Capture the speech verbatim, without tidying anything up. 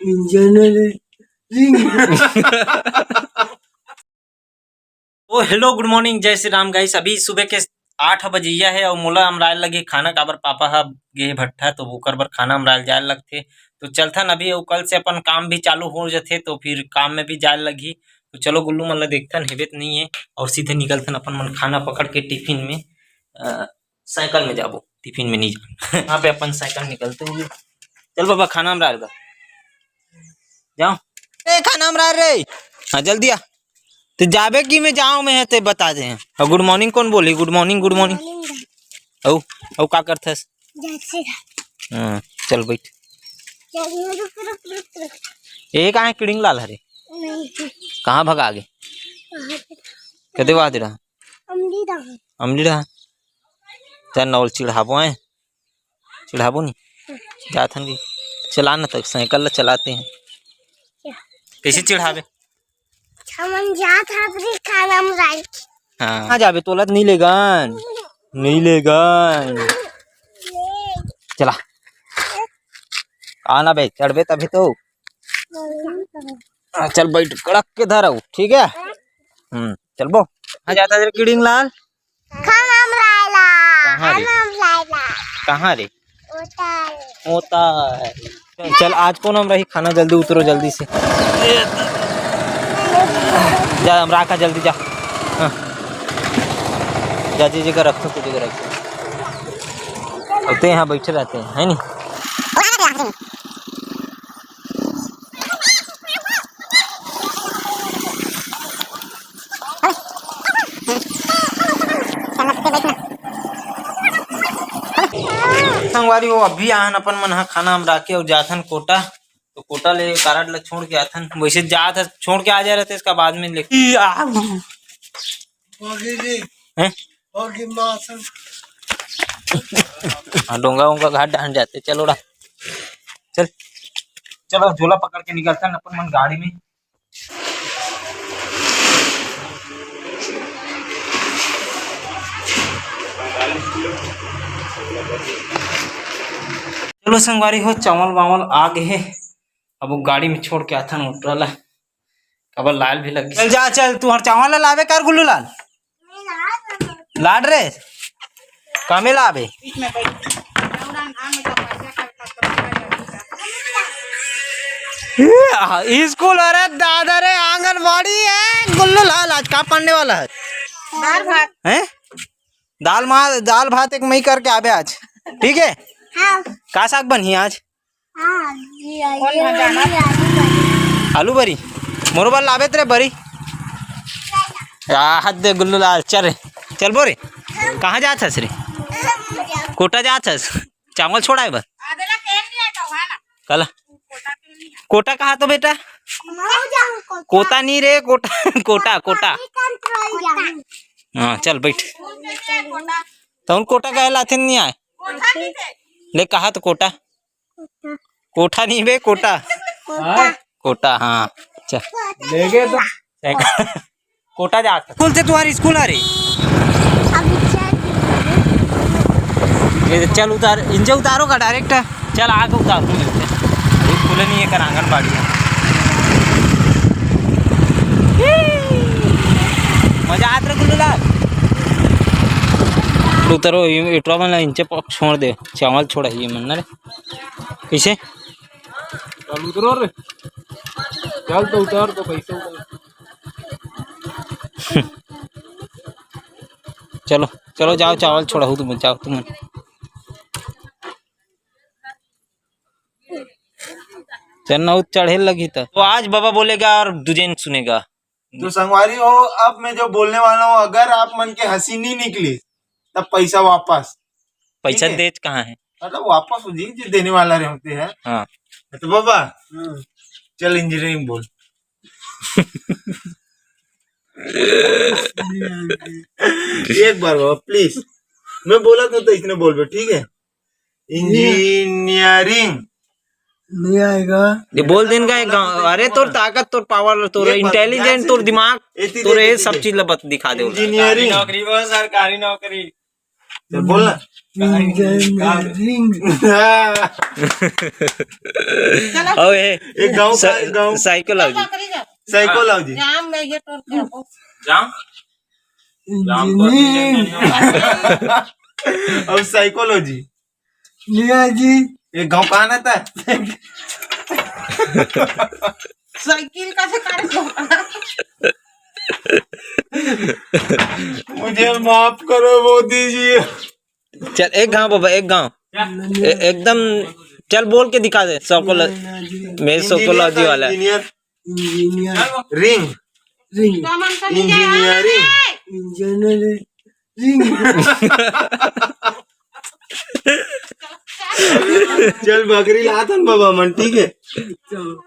Engineering. तो hello, गुड morning, जय श्री राम गाइस। अभी सुबह के आठ बजैया है और मोला अमरायल लगे खाना, काबर पापा ह गे भट्ठा, तो ओकर बर खाना अमरायल जाए लगथे। तो चलथन अभी, और कल से अपन काम भी चालू हो जथे, तो फिर काम में भी जाए लगही। तो चलो गुल्लू मन ला देखथन, हेबे त नहीं है, और सीधे निकलथन अपन मन खाना पकड़ के टिफिन में। अ, साइकिल में जाबो, टिफिन में नहीं जान। यहाँ पे अपन साइकिल निकलते हुए, चल बाबा, खाना अमरायल बर जाओ। ए, खाना अमरायल रे। हाँ, जल्दी आ। ते जाबे कि मैं जाऊँ, मैं ते बता दे। और गुड मॉर्निंग कौन बोली? गुड मॉर्निंग, गुड मॉर्निंग। औ, औ का करथस? जय श्री राम। हाँ, चल बैठ। चल, रुक, रुक, रुक, रुक। ये कहाँ है किड़िंग लाल हरे? नहीं। कहाँ भगा गे? वहाँ पे। कदे वाद रहा? अमली रहा। अमली रहा। चल नौल चिढ़ाबो है। चिढ़ाबो नहीं। जाथन की। चला ना तक साइकिल ला चलाते हैं। क्या? कैसे चिढ़ाबे? हमन जात हन अपने खाना अमरायल। हाँ। कहाँ जाबे? तोला तो नहीं लेगन। नहीं लेगन। चला। आना बे, चढ़बे तभी तो। हाँ, चल बैठ, कड़क के धर आऊ, ठीक है? हम्म, चलबो। कहाँ जाता तेरे किड़िंग लाल? खाना अमरायल ला। कहाँ रे? खाना अमरायल ला। कहाँ रे? होता है। होता है। चल, चल, आज कौन अमराही खाना, जल्दी उतरो, जल्दी से। जा, अमरा का, जल्दी जा। हाँ। जा, जी, जगह रखो, तो जगह रखो। अब तो यहाँ बैठे रहते हैं, है नी? संगवारी हो, अभी आहन अपन मन ह खाना अमरा के और जाथन कोटा। तो कोटा ले कारड ला छोड़ के आथन। वैसे जात ह, छोड़ के आ जाए रहते, इसका बाद में लेके। ई आ। हैं? हाँ, डोंगा वोंगा घाट डाहन जाते। चलो रा, चल, चलो, झोला पकड़ के निकलथन अपन मन गाड़ी में। चलो संगवारी हो, चावल वावल आ गए हे। अब वो गाड़ी में छोड़ के आथन ओटरा ला। काबर लाल भी लग गई। चल जा, चल, तू हर चावल ला लाबे कर गुल्लू लाल। लाड रे, कमे लाबे। ए, आ, स्कूल, अरे दादा रे, आंगनबाड़ी है। गुल्लू लाल, आज का पढ़ने वाला है? दाल भात। हैं? दाल मा-, दाल भात एक मई करके आबे आज, ठीक है? हाँ। का साग बनही आज? हाँ, ये, ये, ये, ये, आलू बरी। मोरो बर लाबे त रे बरी। आ, हद दे गुल्लू लाल, चल रे। चल बो रे। कहाँ जात हस रे? कोटा जात हस? चावल छोड़ाए बर? कला। कोटा कहा तो बेटा? कोटा नहीं रे, कोटा, कोटा, कोटा। हाँ, चल बैठ। तौन कोटा कहे लाथे नहीं आए। ले कहा तो कोटा। कोठा नहीं बे, कोटा। कोटा। कोटा, हाँ। चल। लेगे तो। कोटा जात। कौन से तुम्हारी स्कूल आ रही? अभी चल। ये चल उतार, इंजे उतारो का डायरेक्ट। चल आगे उतार। अभी खुले नहीं है कर आंगनबाड़ी है। मजा आत रे गुल्लू लाल। उतरो, ये इटवा मन ला इंचे पक छोड़ दे। चावल छोड़ा ये मन ना रे। कैसे? चल उतरो रे। चल तो उतार तो पैसा उतार। चलो, चलो जाओ, चावल छोड़ाहू तुम, जाओ तुम। चल ना, वो चढ़े लगी तो। तो आज बाबा बोलेगा और दुजेन सुनेगा। तो संगवारी हो, अब मैं जो बोलने वाला हूँ, अगर आप मन के हंसी नहीं निकली, तब पैसा वापस। पैसा ठीक है? देत कहाँ है? मतलब वापस वो जी, जी देने वाला रहे होते हैं। हाँ। तो बाबा, हम्म। चल इंजीनियरिंग बोल। एक बार बाबा, प्लीज। मैं बोला था तो इसने बोल बे, ठीक है? इंजीनियरिंग। नहीं आएगा। ये बोल दिन का एक गाँव, अरे तोर ताकत, तोर पावर, तोर एक बार इंटेलिजेंस, ध्यान से तोर दिमाग, ये चीज तोर देख, ये चीज सब देख। चीज ला बत-, दिखा दे। इंजीनियरिंग। नौकरी, बहुत सरकारी नौकरी। चल बोल ना। इंजीनियरिंग। हाँ। अउ ए एक गांव का एक गांव साइकोलॉजी। साइकोलॉजी। जाम मैं ये तोर के जाम इंजीनियरिंग। अब साइकोलॉजी। लिया जी। एक गांव कहाँ ना था? साइकिल का से काट। मुझे माफ करो मोदी जी। चल एक गांव बाबा, एक गांव। ए- एकदम चल बोल के दिखा दे। साइकोलॉजी, मैं साइकोलॉजी वाला। Engineer. Engineer. Ring. Ring. Engineering. Engineering. चल बकरी लातन बाबा मन, ठीक है। चलो।